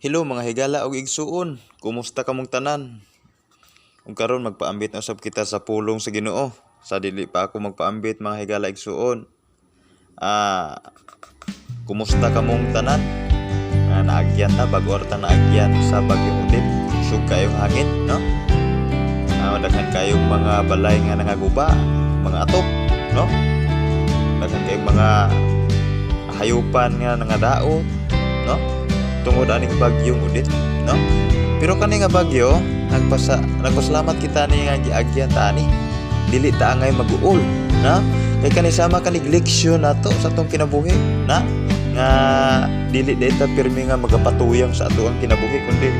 Hello, mga higala ug igsuon, kumusta kamong tanan? Ug karon magpaambit na usab kita sa pulong sa Ginoo. Sa dili pa ako magpaambit, mga higala, igsuon, kumusta kamong tanan? Naagyan ta, bago ta naagyan sa bagyong Odette. Kusog kayong hangin, no? Daghan kayong mga balay nga nangaguba, mga atop, no? Daghan kayong mga hayupan nga nangadaot, no? Tungod aning bagyong Odette, no? Pero kani nga bagyo, nagpasalamat kita ni nga giagyan ta ani. Dili ta angay maguol, na? Kay kani sama kanig leksyon nato sa atong kinabuhi, na? Nga dili diay ta pirmi nga magapatuyang sa ato ang kinabuhi kundi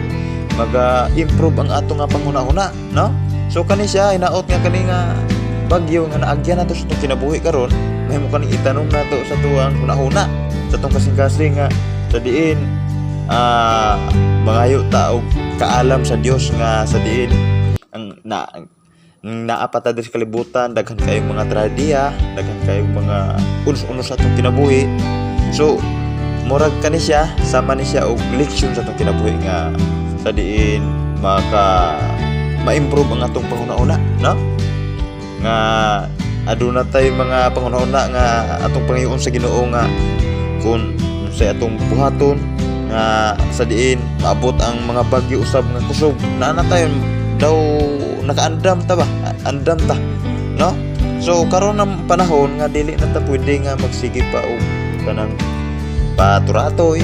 maga-improve ang ato nga panghuna-huna, no? So kani siya hinaot nga kani nga bagyo nga naagyan nato sa atong kinabuhi karon, mahimo kaning itanom nato sa tuang hunahuna, sa atong kasing-kasing nga sa diin mangayo ta og kaalam sa Dios nga sa diin ang na ang naa pa ta diri sa kalibutan, daghan kayong mga trahedya, daghan kayong mga unos-unos sa atong kinabuhi. So murag kani siya, sama ni siya og leksyon sa atong kinabuhi nga sa diin maka ma-improve ang atong panghuna-huna, no? Nga aduna tay mga panghuna-huna nga atong pangayoon sa Ginoo nga kung sa atong buhaton nga sa diin maabot ang mga bagyo usab nga kusog, naa na tayo daw, nakaandam ta ba, andam ta, no? So karon ng panahon nga dili na ta pwede nga magsige pa og kanang paturatoy,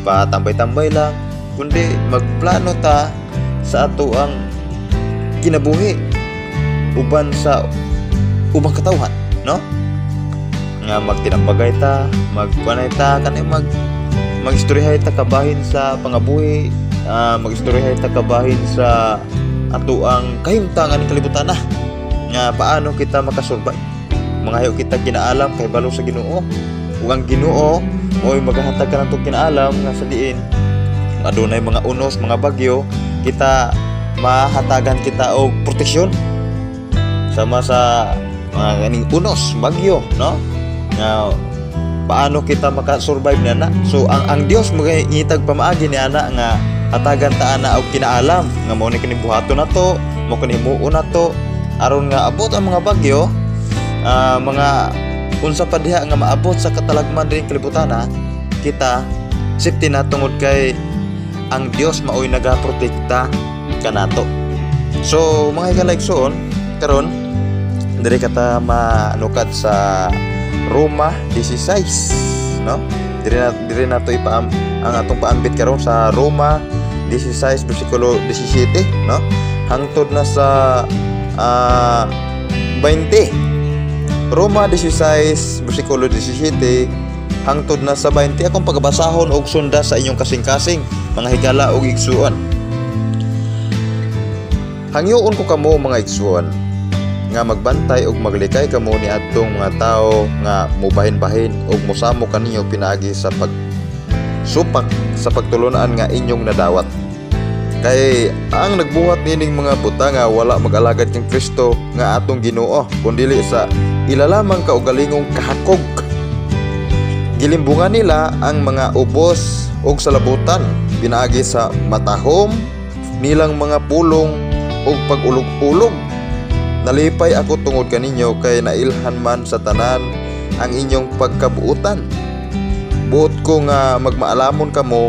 patambay-tambay lang, kundi magplano ta sa ato ang kinabuhi uban sa ubang katawhan, no? Nga magtinambagay ta, magkuanay ta, kanay magistoryahay ta kabahin sa pangabuhi, magistoryahay ta kabahin sa ato ang kahimtang aning kalibutan na nga paano kita makasurvive. Mangayo kita kinaalam kay balo sa Ginoo, ug ang Ginoo mo'y maghahatag kanatong kinaalam nga sa diin adunay mga unos, mga bagyo, kita mahatagan kita og proteksyon sama sa mga ganing unos, bagyo, no? Nga paano kita maka-survive niya na. So ang Dios magangitag pamaagi ni ana nga hatagan ta ana og kinaalam nga mao ni kini buhaton nato, mao kini himuon nato aron nga abot ang mga bagyo, mga unsa pa diha nga maabot sa katalagman din kalibutan na kita safety na tungod kay ang Dios maoy nagaprotekta kanato. So mga higalaigsoon, karon diri kata manukad sa Roma 16, no? Diri nato ipaam ang atong paambit karon sa Roma 16 bersikulo 17, no? Hangtod na sa 20. Roma 16 bersikulo 17 hangtod na sa 20. Akong pagabasahon og sunda sa inyong kasing-kasing, mga higala og igsuon. Hangyoon ko kamo, mga igsuon, nga magbantay og maglikay kamo ni adtong mga tawo nga mubahin-bahin og mosamo kaninyo pinaagi sa pagsupak sa pagtulunan nga inyong nadawat. Kay ang nagbuhat nining mga butanga wala mag-alagad kang Kristo nga atong Ginoo kundili sa ila lamang kaugalingong kahakog. Gilimbungan nila ang mga ubos og salabutan pinaagi sa matahom nilang mga pulong ug pag-ulog-ulog. Nalipay ako tungod kaninyo kay nailhan man sa tanan ang inyong pagkabuutan. Buot ko nga magmaalamon kamo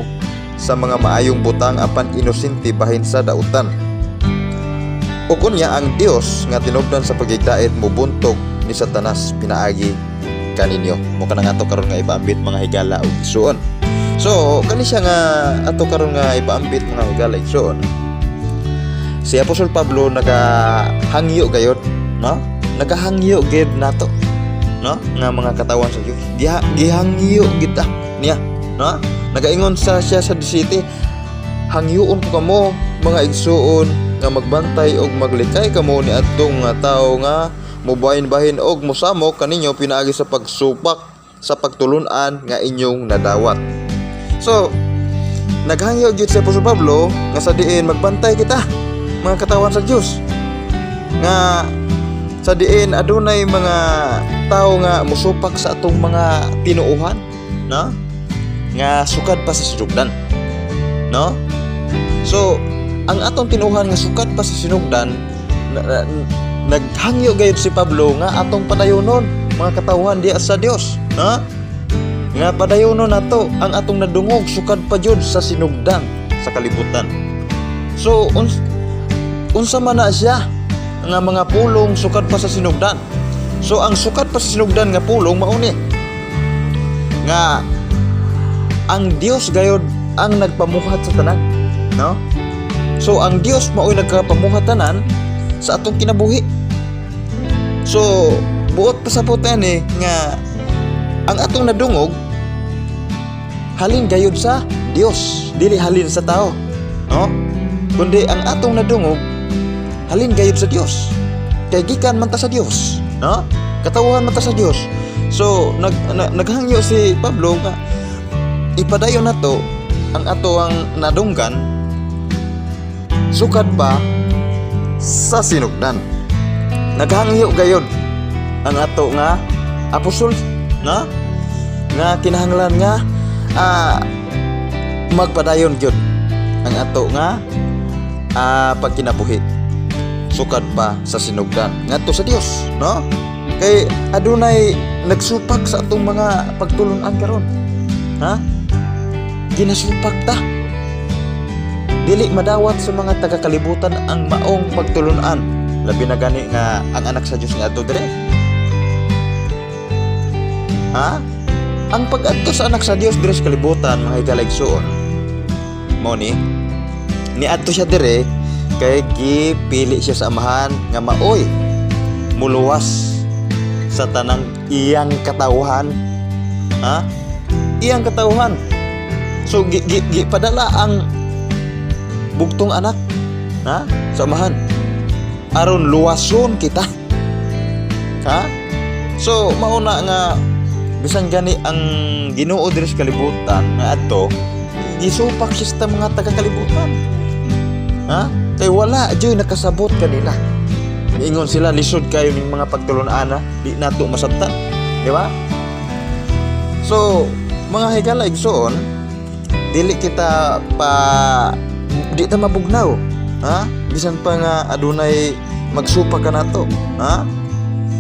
sa mga maayong butang apan inosente bahin sa dautan. Ug unya ang Dios nga tinubdan sa pagigdait mobuntog ni Satanas pinaagi kaninyo. Mao kana nga ato karon nga ipaambit, mga higala ug igsuon. So kani siya nga ato karon nga ipaambit, mga higala, igsuon. Si Apostol Pablo nagahangyo gayod, no? Nagahangyo gid nato, no? Nga mga katawan sa Dios. Gihangyo kita niya, no? Nagaingon sa siya sa city, "Hangyoon ko kamo, mga igsuon, nga magbantay og maglikay kamo ni adtong mga tawo nga mubahin-bahin og mosamok kaninyo pinaagi sa pagsupak sa pagtulunan nga inyong nadawat." So, naghangyo gyud si Apostol Pablo nga sa diin magbantay kita, mga katawan sa Dios, nga sa diin adunay mga tao nga musupak sa atong mga tinuohan, no? Nga sukad pa sa sugdan. No? So, ang atong tinuhan nga sukad pa sa sinugdan, naghangyo gayud si Pablo nga atong padayonon, mga katawhan diha sa Dios, no? Nga padayonon nato ang atong nadungog sukad pa jud sa sinugdan sa kalibutan. So, unsa man na siya nga mga pulong sukad pa sa sinugdan? So, ang sukad pa sa sinugdan nga pulong mao ni nga ang Dios gayod ang nagpamuhat sa tanan, no? So ang Dios mao'y nagkapamuhat tanan sa atong kinabuhi. So buot pasabot ani nga ang atong nadungog halin gayud sa Dios, dili halin sa tao, no? Kundi ang atong nadungog halin gayud sa Dios. Kay gikan man ta sa Dios, no? Katawhan man ta sa Dios. So naghangyo si Pablo nga ipadayon nato ang ato ang nadunggan sukad pa sa sinugdan. Naghangyo gayod ang ato nga apostol, na nga kinahanglan nga magpadayon gyud ang ato nga pagkinabuhi sukad pa sa sinugdan ngadto sa Dios, no? Kay adunay nagsupak sa atong mga pagtulunan karon, ha? Ginasupak ta. Dili madawat sa mga taga-kalibutan ang maong pagtulunan, labi na gani nga ang anak sa Dios nga adto dire, ha? Ang pag-adto sa anak sa Dios dire sa kalibutan, mga higalaigsuon, mao ni niadto siya dire kay gipili siya sa Amahan nga maoy muluwas sa tanang iyang katawhan, ha? Iyang katawhan. So gi, gi, gi padala ang bugtong anak, ha, sa Amahan aron luwason kita, ha? So mauna nga bisan gani ang Ginoo diri sa kalibutan nga adto, gisupak siya sa mga taga kalibutan, ha? Kay wala joy nakasabot kanila. Ingon sila, "Lisod kayo ning mga pagtulon-ana, di nato masabtan." Di ba? So mga higala igsoon, dili kita pa di ta mabugnaw, ha? Bisan pa nga adunay magsupak kanato, ha,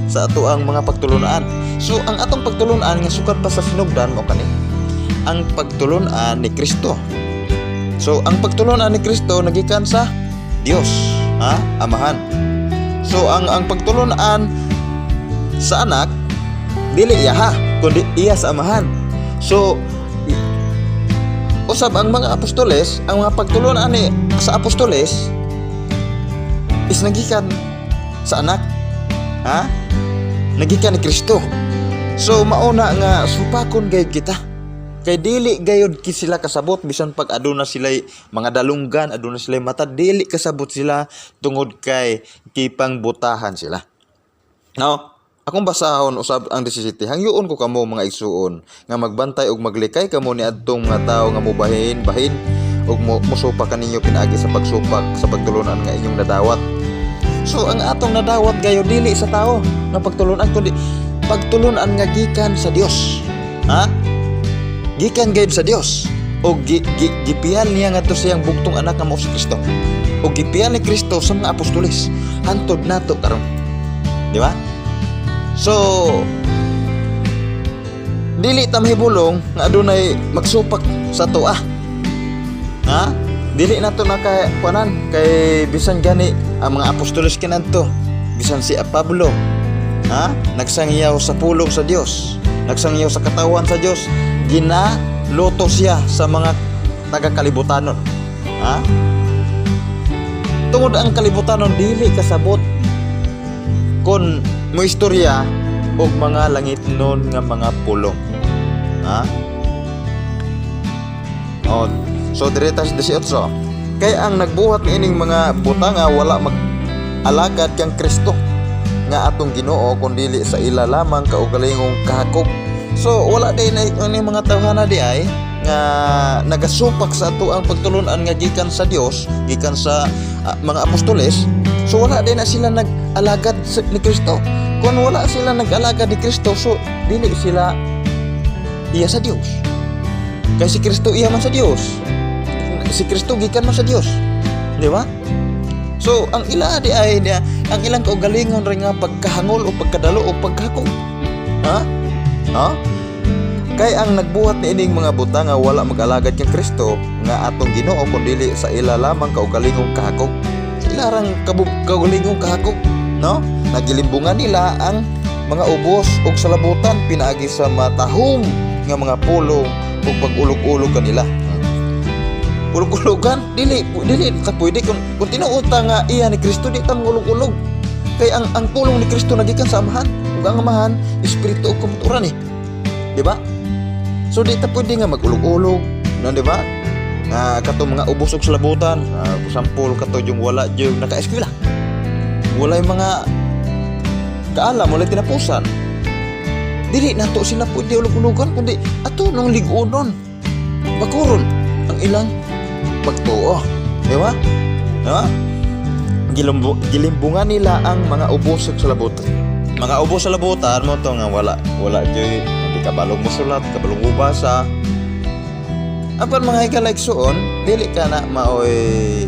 sa ato ang mga pagtulunan. So ang atong pagtulunan nga sukad pa sa sinugdan mao kani ang pagtulunan ni Kristo. So ang pagtulunan ni Kristo nagikan sa Dios, ha, Amahan. So ang pagtulunan sa anak dili iya ha, kundi iya sa Amahan. So usab ang mga apostoles, ang mga pagtulunan ni sa apostoles is nagikan sa anak. Ha? Nagikan ni Kristo. So mauna nga supakon gayud kita. Kay dili gayud ki sila kasabot bisan pag aduna sila mga dalunggan, aduna sila mata, dili kasabot sila tungod kay kipang butahan sila. Now, akong basahon usab ang 17. "Hangyoon ko kamo, mga igsuon, nga magbantay ug maglikay kamo ni adtong mga tawo nga mobahin bahin ug mo musupak kaninyo pinaagi sa pagsupak sa pagtulunan nga inyong nadawat." So ang atong nadawat gayo dili sa tao nga pagtulunan kundi pagtulunan nga gikan sa Dios. Ha? Gikan gayud sa Dios. O gi, gi, gipiyal niya ngadto sa iyang bugtong anak nga mao si Kristo. O gipiyal ni Kristo sa mga apostoles. Hantod nato karon. Di ba? So dili ta mahibulong nga adunay magsupak sa atoa. Ha? Dili nato naka kuanan kay bisan gani ang mga apostoles kinadto, bisan si Pablo, ha? Nagsangyaw sa pulong sa Dios, nagsangyaw sa katawan sa Dios, ginaluto siya sa mga taga-kalibutanon. Ha? Tungod ang kalibutanon dili kasabot kon mo istorya og mga langitnon nga mga pulong. Ha? Oh, so dire ta sa 18. "Kay ang nagbuhat niining mga butanga wala mag-alagad kang Kristo nga atong Ginoo kun dili sa ila lamang kaugalingong kahakog." So wala day na ini mga tawhana di ay nga nagasupak sa ato ang pagtulunan nga gikan sa Dios, gikan sa mga apostoles. So wala din na sila nag-alagad ni Kristo. Kung wala sila nag-alagad ni Kristo, so dili sila iya sa Dios. Kay si Kristo iya man sa Dios. Si Kristo gikan man sa Dios, di ba? So ang ila di ay di, ang ilang kaugalingon rin nga pagkahangol o pagkadalo o pagkakog. Ha? Ha? Kay ang nagbuhat ni ining mga butang nga wala mag-alagad kang Kristo nga atong Ginoo kun dili sa ila lamang kaugalingong kahakog. Sa ila rang kaugalingong kahakog, no? Nagilimbungan nila ang mga ubos og salabutan pinaagi sa matahom nga mga pulong ug pag-ulog-ulog kanila. Ulog-ulogan, dili dili ta pwede kung tinuod ta nga iya ni Kristo, di ta mangulog-ulog. Kay ang pulong ni Kristo nagikan sa Amahan, ug ang Amahan espiritu ug kamatuoran eh. Di ba? So di ta pwede nga magulog-ulog, no, di ba? Nga kato mga ubos og salabutan, for example, kato yung wala yung naka-eskwela. Walay mga kaalam, walay tinapusan. Dili nato sila pwede ulog-ulogan kundi ato nung lig-unon. Bakuron ang ilang pagtuo. Di ba? Di ba? Gilimbungan nila ang mga ubos og salabutan. Mga ubos sa labutan mo to nga wala wala joy di kabalong musulat, kabalong mubasa. Apan mga higalaigsuon, dili ka na maoy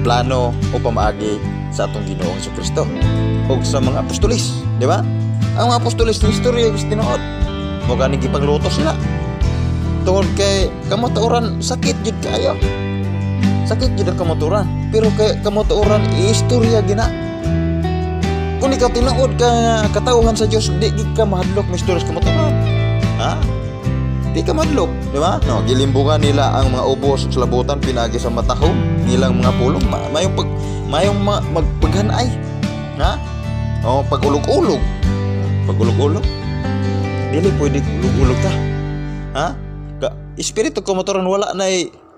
plano o pamaagi sa atong Ginoong Kristo ug sa mga apostolis, di ba? Ang mga apostolis ng istorya is tinuod. Mo gani gipangluto sila. Tungod kay kamatuoran, sakit jud kaayo. Sakit jud ang kamatuoran. Pero kay kamatuoran, istorya gina. Kung ikaw tinuod ka nga katawhan sa Dios, di gid ka mahadlok mo istorya sa kamatuoran. Ha? Di ka mahadlok, di ba? No, gilimbungan nila ang mga ubos sa labutan pinagi sa matahom nilang mga pulong, mayong pag mayong magpaghanay. Ha? O pag-ulog-ulog. Pag-ulog-ulog. Dili pwede ulog-ulog ta. Ha? Ka, espiritu kamatuoran wala na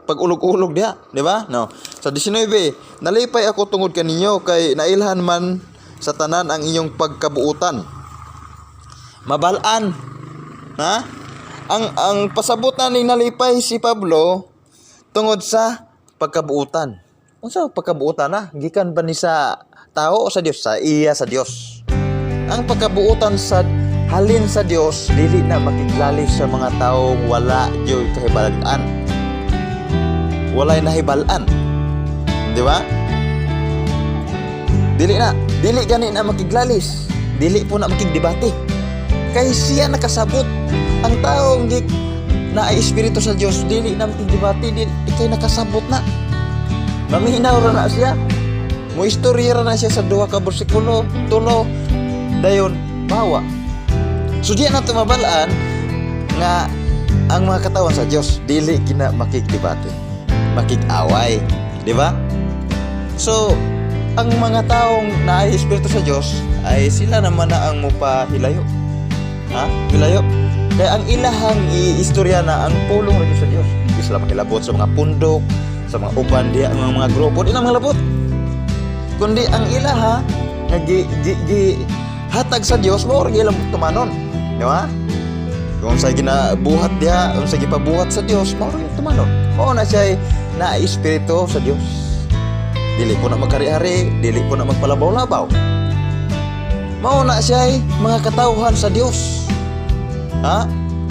pag-ulog-ulog diha, di ba? No. Sa 19, nalipay ako tungod kaninyo kay nailhan man sa tanan ang inyong pagkabuutan. Mabalaan. Ha? Ang pasabot na ning nalipay si Pablo tungod sa pagkabuutan. Unsa pagkabuutan na? Gikan ba ni sa tao o sa Dios? Sa iya sa Dios. Ang pagkabuutan sa halin sa Dios dili na makiglalis sa mga taong wala joy kahibalaan. Walay nahibalaan. Di ba? Dili na, dili gani na makiglalis. Dili po na makigdebate. Kay siya nakasabot. Ang taong gi na ay espiritu sa Dios dili na makigdebate, dili kay nakasabot na. Maminaw ra na siya. Mo istorya ra na siya sa duha ka bersikulo, tulo, dayon bawa. So di na tumabalaan nga ang mga katawan sa Dios dili gina makigdebate, makig-away, di ba? So ang mga taong naay espiritu sa Dios ay sila naman na ang mupahilayo. Ha? Hilayo. Kaya ang ilahang iistorya na ang pulong ra gyud sa Dios. Di sila makilabot sa mga pundok, sa mga uban diha nga mga grupo, di na malabot. Kundi ang ilaha nga gi hatag sa Dios mao ra ilang tumanon. Di ba? Kung sa ginabuhat diha, kung sa gipabuhat sa Dios, mao ra yung tumanon. Mao na siya na espiritu sa Dios. Dili po na magkari-hari, dili po na magpalabaw-labaw. Mao na siya mga katawhan sa Dios. Ha?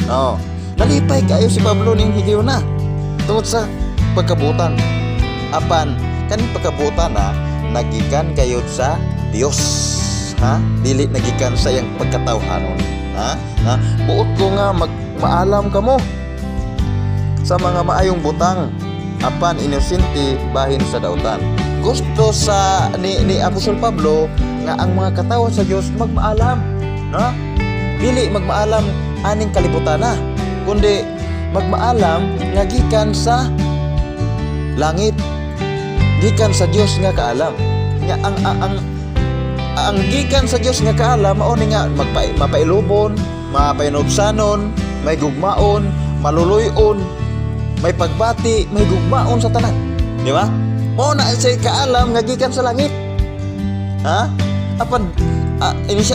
No. Nalipay kayo si Pablo ning higayon na tungod sa pagkabutan. Apan kaning pagkabutan na nagikan kayod sa Dios. Ha? Dili nagikan sa iyang pagkatawhanon. Ha? Ha? Buot ko nga magmaalam kamo sa mga maayong butang apan inosente bahin sa dautan. Gusto sa ni Apostol Pablo nga ang mga katawhan sa Dios magmaalam, no? Dili magmaalam aning kalibutan na, kundi magmaalam nga gikan sa langit, gikan sa Dios nga kaalam. Nga ang gikan sa Dios nga kaalam mao ni nga mapailubon, mapainubsanon, may gugmaon, maluluyon, may pagbati, may gugmaon sa tanan. Di ba? Mao na siya kaalam nga gikan sa langit. Ha? Apan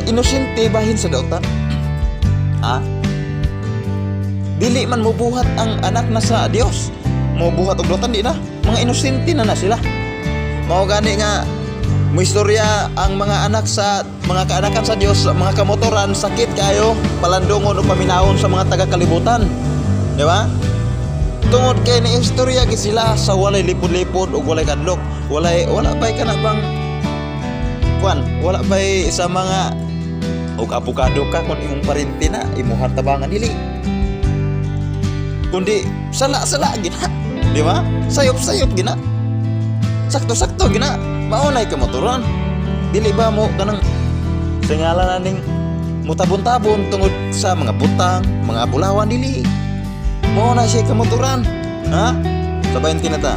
inosente bahin sa dautan. Ha? Dili man mubuhat ang anak na sa Dios. Mubuhat og dautan di na. Mga inosente na na sila. Mao gani nga mo istorya ang mga anak sa mga kaanakan sa Dios, mga kamotoran, sakit kayo palandungon o paminawon sa mga taga kalibutan. Di ba? Tungod kay ni istorya gid sila sa walay lipod-lipod ug walay kadlok. Walay, wala pay kana bang kuan, wala pay sa mga og abogado ka kung imong parente na imong tabangan, dili. Kundi sala-sala gina. Di ba? Sayop-sayop gina. Sakto-sakto gina. Mao nay kamaturan. Dili ba mo kanang sa ngalan na ning mutabon-tabon tungod sa mga butang, mga bulawan, dili. Mao na siya kamaturan. Ha? Sa 20 na ta.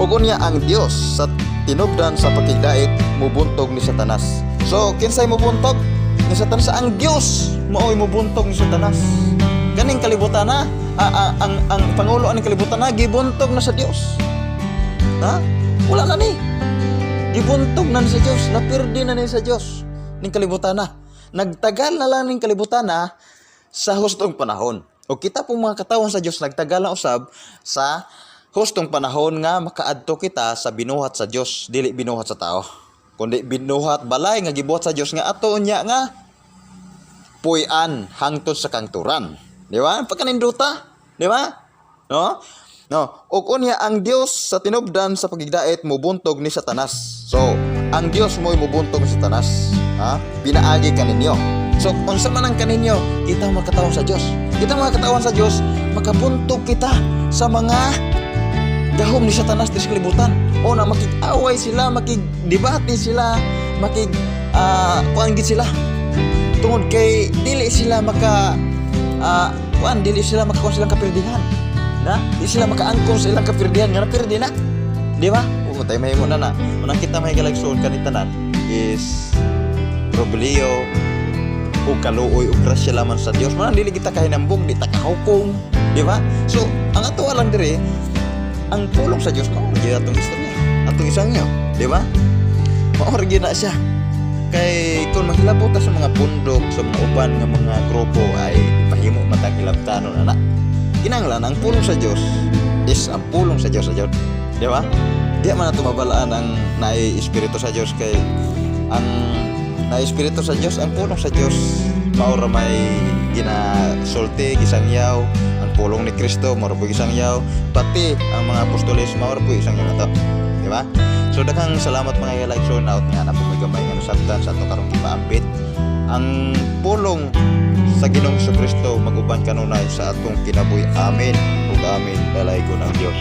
Ug unya ang Dios sa tinubdan sa pakigdait mubuntog ni Satanas. So, kinsay mubuntog ni Satanas? Ang Dios mao'y mubuntog ni Satanas. Kaning kalibutan na, ang pangulo aning kalibutan na gibuntog na sa Dios. Ha? Wala na ni. Gibuntog na ni sa Dios, napirdi na ni sa Dios ning kalibutan na. Nagtagal na lang ning kalibutan na sa hustong panahon. O kita pong mga katawan sa Dios, nagtagal na usab sa hustong panahon nga makaadto kita sa binuhat sa Dios, dili binuhat sa tao. Kundi binuhat balay nga gibuhat sa Dios nga ato unya nga puy-an hangtod sa kangturan. Di ba? Pagkaninduta. Di ba? No? No. Ug unya ang Dios sa tinubdan sa pagigdait mubuntog ni Satanas. So, ang Dios mo'y mubuntog ni Satanas. Ha? Pinaagi kaninyo. So, unsa man ang kaninyo, kita mga katawan sa Dios. Kita mga katawan sa Dios, makabuntog kita sa mga gahom ni Satanas diri sa kalibutan. O na makig-away sila, makig-debate sila, makig kuan gid sila. Tungod kay dili sila maka kuan, dili sila makakuha silang kapirdihan. Na? Di sila makaangkon sa ilang kapirdihan nga napirdi na. Di ba? Oo, tayo mahimo na na. Unang kita may galagsoon kanitanan is Roblio o kaluoy o grasya lamang sa Dios. Manang dili kita kahinambong, di ta kahukom, di ba? So, ang ato lang diri, ang pulong sa Dios mao gyud atong istorya. Atong isangyaw, di ba? Mao ra gyud na siya. Kay kung mahilabot ta sa mga pundok, sa mga uban nga mga grupo ay mahimo matag hilabtanon ana. Kinahanglan ang pulong sa Dios is ang pulong sa Dios sa Dios. Di ba? Di man nato mabalaan ang naay espiritu sa Dios kay ang naay espiritu sa Dios, ang pulong sa Dios mao ra may ginasulti, gisangyaw. Ang pulong ni Kristo mao ra po gisangyaw, pati ang mga apostoles mao ra po isangyaw nato. Di ba? So daghang salamat, mga like so out nga na po may gamay nga nasabtan sa ato karong gipaambit. Ang pulong sa Ginoong Kristo mag-uban kanunay sa atong kinabuhi. Amen. Ug amen. Dalaygon ang Dios.